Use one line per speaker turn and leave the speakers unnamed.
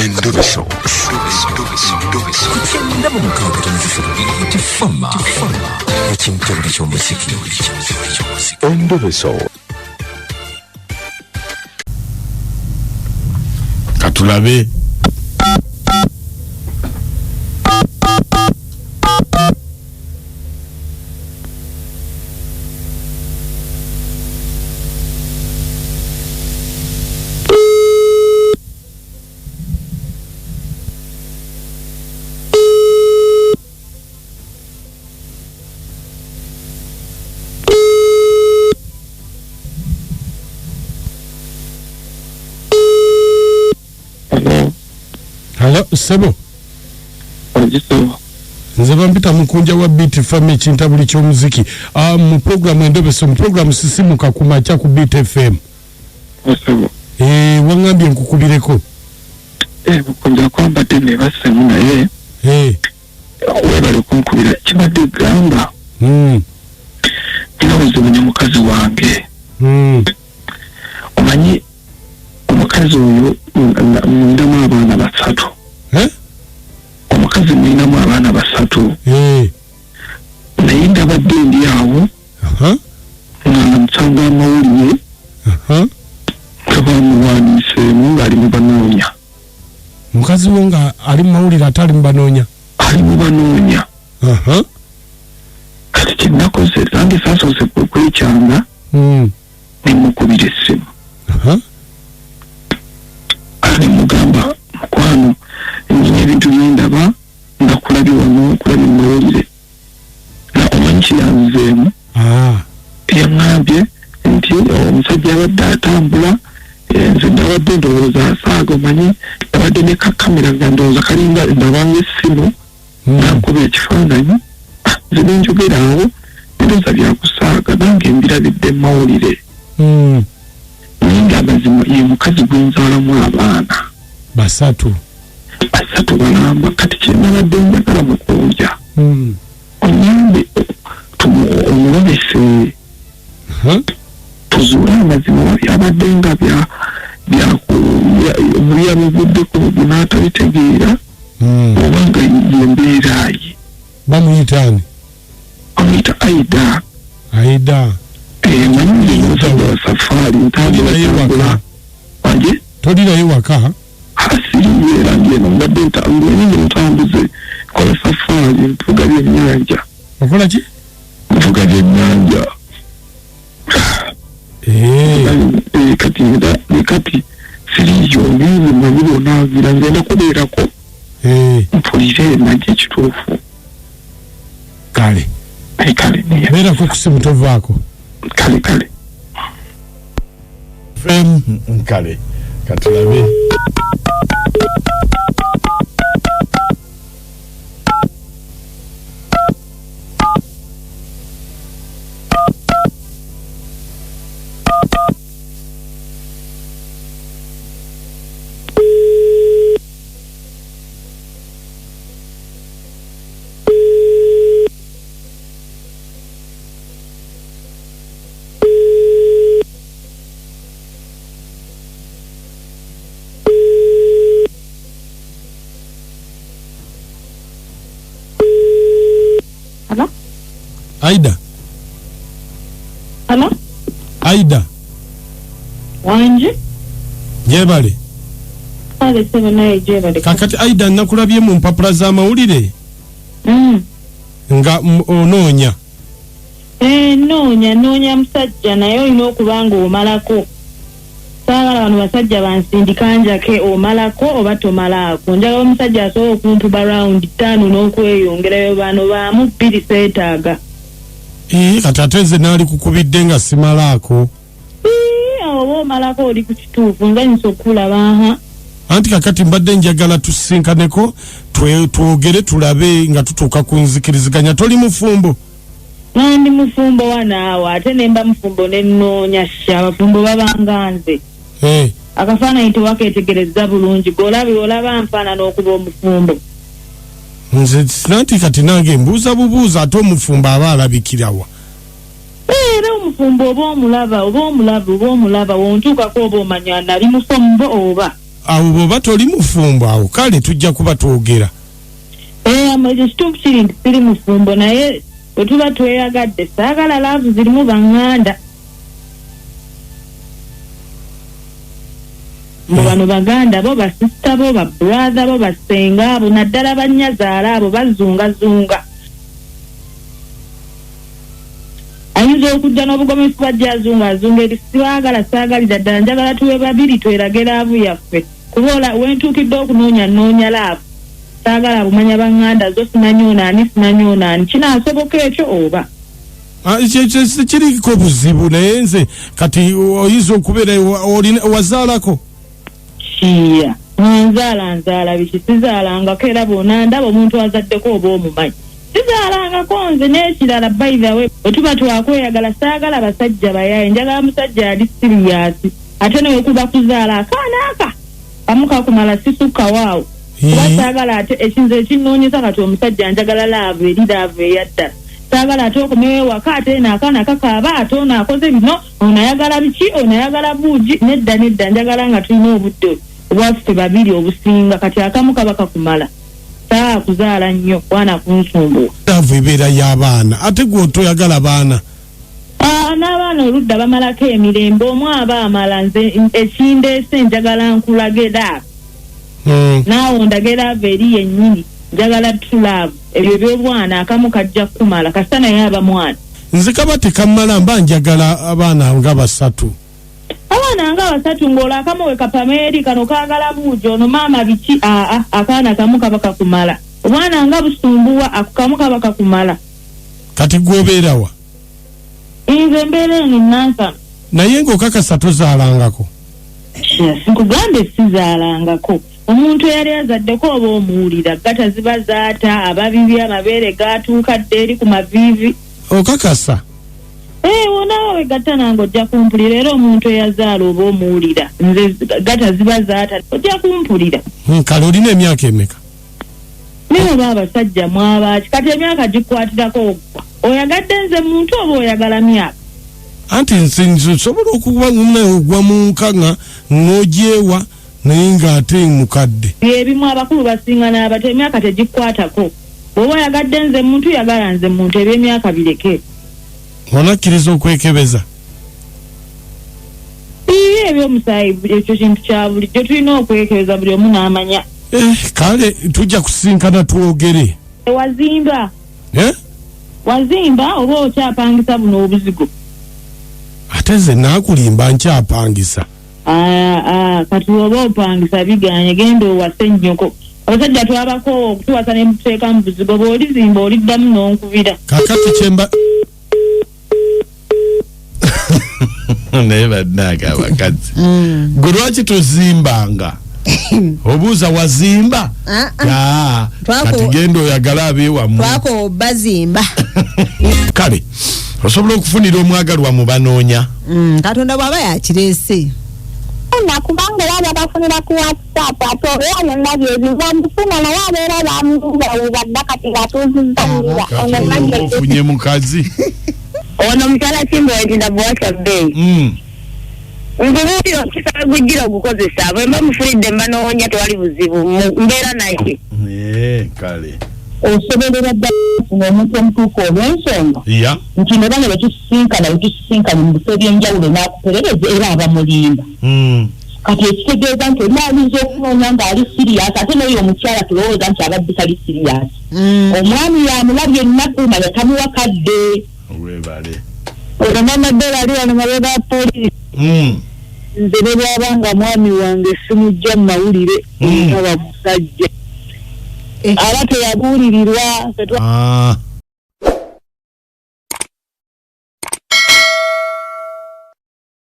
Endobeso.
Ku 96.3 Beat Fama. Ekintobuli ky'omuziki.
Endobeso.
Katulabe. Halo, sebo. Nze bampita mukunja wa Beat Fam, ekintabuli ky'omuziki, mu programu Endobeso, mu programu Sisimuka ku makya ku Beat FM. Eh, waŋŋambye nkukubireko.
Mukunja, kwambadde nebasemu naye webale kunkubira. Kibadde gamba nina obuzibu ne mukazi wange. Omanyi omukazi oyo mulinamu abaana 3.
Eh?
Omukazi mulinamu abaana 3. Naye ndabadde ndi awo nga nsanga amawulire nga bamuwandiiseemu ng'ali mu banoonya.
Mukazi wo nga ali mu mawulire ate ali mu banoonya?
Ali mu banoonya. Kati kyenakoze, nange saasoose kwekyanga, ne mukubira essimu. Ne mugamba, mukwano, nina ebintu byendaba nga kulabye wano, kulabye mu mawulire. Na omanyi kiyanzeemu? Yaŋŋambye nti omusajja abadde atambula, nze ndabadde ndowooza asaaga, omanyi ndabadde ne kakamera nga ndowooza kalinga ndabanga essimu, nankuba ekifaananyi. Nze ne njogera awo, ndowooza byakusaaga, nange mbirabidde mu mawulire. Naye nga amazima ye mukazi gwe nzaalamu abaana
3.
3 balamba. Kati kye nabadde njagala mukunja, onyambe omulobese, tuzuule amazima byabadde nga byamuvuddeko n'atabitegeera, oba nga yembeera ye.
Bamuyita ani?
Bamuyita Aida.
Aida.
Manyi nze omusajja wa safaari, ntambula. Wanje?
Tolirayo waka?
Siriyo, era ndi eno, mbadde manyi nze mutambuze, nkola safaari, nvuga byennyanja.
Okola ki?
Nvuga byennyanja. Kati kati siriyo, ngenze manyi bw'onaagira ngenda kubeerako. Mpulire manye ekituufu.
Kale.
Kale.
Beerako ku ssimu, tovaako.
Kale kale.
FM. Kale katulabe. Aida.
Halo?
Aida.
Wanje?
Jebale.
Kale sebo, naye jebale.
Kakati Aida, nakulabye mu mpapula z'amawulire. Nga onoonya.
Noonya musajja, naye olina okuba nga omalako. Saagala bano basajja bansindika njake, omalako oba tomalaako. Njagala omusajja asobola okumpuba round 5 n'okweyongerayo, bano baamu 2 seetaaga.
Kati ate nze naali kukubidde nga simalaako.
Oba omalako oli ku kituufu, nze nyinza okulaba aha.
Anti kakati mbadde njagala tusisinkaneko, twogere, tulabe nga tutuuka ku nzikiriziganya. Toli mufumbo?
Nandi mufumbo wanaawo, ate ne mba mufumbo ne nnoonya sha, abafumbo babanga nze. Akafaananyi tewakeetegereza bulungi, g'olabye olaba nfaanana okuba omufumbo.
Nze nanti kati nange mbuuza bubuuza, ate omufumbo aba alabikirawa?
Era omufumbo oba omulaba, oba omulaba, oba omulaba, wontuukako oba omanya nali mufumbo oba.
Awo bw'oba toli mufumbo awo kale tujja kuba twogera.
Ekyo kituufu kiri nti siri mufumbo, naye bwe tuba tweyagadde saagala love zirimu baŋŋanda. Mbu bano baganda bo, basisita bo, babrother bo, basenga abo, naddala bannyazaala abo bazungazunga. Ayinza okujja n'obugomefu bwajja azunga azunga eri sibaagala, saagalira ddala, njagala tube babiri twerage love yaffe. Kuba wentuukidde okunoonya nnoonya love, saagala bumanya baŋŋanda zo, simanyi ono ani, simanyi ono ani. Kinaasoboka ekyo oba?
Kiriko buzibu, naye nze kati oyinza okubeera wazaalako?
Kiya, nzaala nzaala biki, sizaalangako, era bw'onandaba omuntu azaddeko oba omumanyi. Sizaalangako nze. N'ekirala, by the way, bwe tuba twakweyagala saagala basajja bayaaye, njagala musajja ali serious, ate ne wekuba kuzaala akaana aka kamu kakumala, sisukkawo awo. Kuba saagala ate ekinze ekinnoonyesa kati omusajja, njagala love eri love eyaddala. Saagala ate okomewo ewaka ate eno akaana kakaaba, ate ono akoze bino, ono ayagala biki, ono ayagala buugi. Nedda nedda, njagala nga tulina obudde obwaffe babiri obusinga. Kati akamu kaba kakumala, saa kuzaala nnyo bwana kunsumbuwa.
Love ebeera y'abaana, ate gwe otoyagala baana.
N'abaana oludda bamalako emirembe, omu aba amala. Nze ekindeese njagala nkulage love, naawe ondage love eri yennyini. Njagala true love, ebyo ebyobwana akamu kajja kukumala, kasita naye aba mwana.
Nze kaba tekammala, mba njagala abaana nga basatu.
Abaana nga basatu, ng'olwo akamu we kapama eri kano kaagala buugi, ono maama biki. Aa, akaana kamu kaba kakumala, obwana nga busumbuwa, ako kamu kaba kakumala.
Kati gwobeerawa?
Nze embeera eno Nansana.
Naye ng'okakasa tozaalangako?
Nkugambye sizaalangako. Omuntu eyali azaddeko oba omuwulira, gata ziba zaata ababibi, amabeere gatuuka dda eri ku maviivi.
Okakasa?
Wonaawe wegatta nange ojja kumpulira, era omuntu eyazaala oba omuwulira. Nze gata ziba zaata, ojja kumpulira.
Kale olina emyaka emeka?
Naye oba abasajja mwabaaki? Kati emyaka gikwatirako ogwa oyagadde nze muntu oba oyagala myaka?
Anti nze nsobola okuba naye ogwa mu nkaŋa n'ogyewa, naye ng'ate mukadde.
Byebimu, abakulu basinga n'abato, emyaka tegikwatako. Bw'oba oyagadde nze muntu, yagala nze muntu, ebyemyaka bireke.
Onakkiriza okwekebeza?
Bibi ebyomusaayi, ekyo kintu kya bulijjo, tulina okwekebeza buli omu n'amanya.
Kale tujja kusinkana twogere.
Wazimba?
Eh?
Wazimba oba okyapangisa buno obuzigo?
Ate nze naakulimba, nkyapangisa.
Kati oba opangisa biganye, genda owase ennyoko. Abasajja twabakoowa okutuwasa ne mututeeka mu buzigo. Bw'olizimba oliddamu n'onkubira.
Kakati kyemba
Naye bannange abakazi, gwe lwaki tozimbanga? Obuuza wazimba?
Ah, ah.
Ah, kati genda oyagala abeewammwe.
Twako bazimba.
Kale osobola okufunira omwagalwa mu banoonya.
Katonda bw'aba yakireese.
Na kubanga era babafunira ku WhatsApp, ate era byonna byebiva mbifuna, naye abeera bamuwuba dda, kati ng'atuuzizza nyira ono
Kati ofunye mukazi.
Ono mukyala Kimbowentinda Bwasa Bay. Nkubuulira, omukisa gujjira ogukozesa. Bwe mba mufunidde, mba noonya, tewali buzibu. Mbeera naye.
Kale.
Osobolera ddala okufuna omuntu omutuufu olw'ensonga nti ne bano betusisinkana, betusisinkanye mu bifo ebyenjawulo n'akuperereza, era abamulimba. Kati ekitegeeza nti oli ayinza okunoonya ng'ali serious, ate n'oyo omukyala tulowooza nti abadde tali serious. Omwami yamulabye ennaku manya tamuwa kadde.
Webale.
Ono mama Dola ali wano mabega wa poliisi. Nze ne bw'aba nga mwami wange, simujja mu mawulire. Taba musajja aba teyabuulirirwa.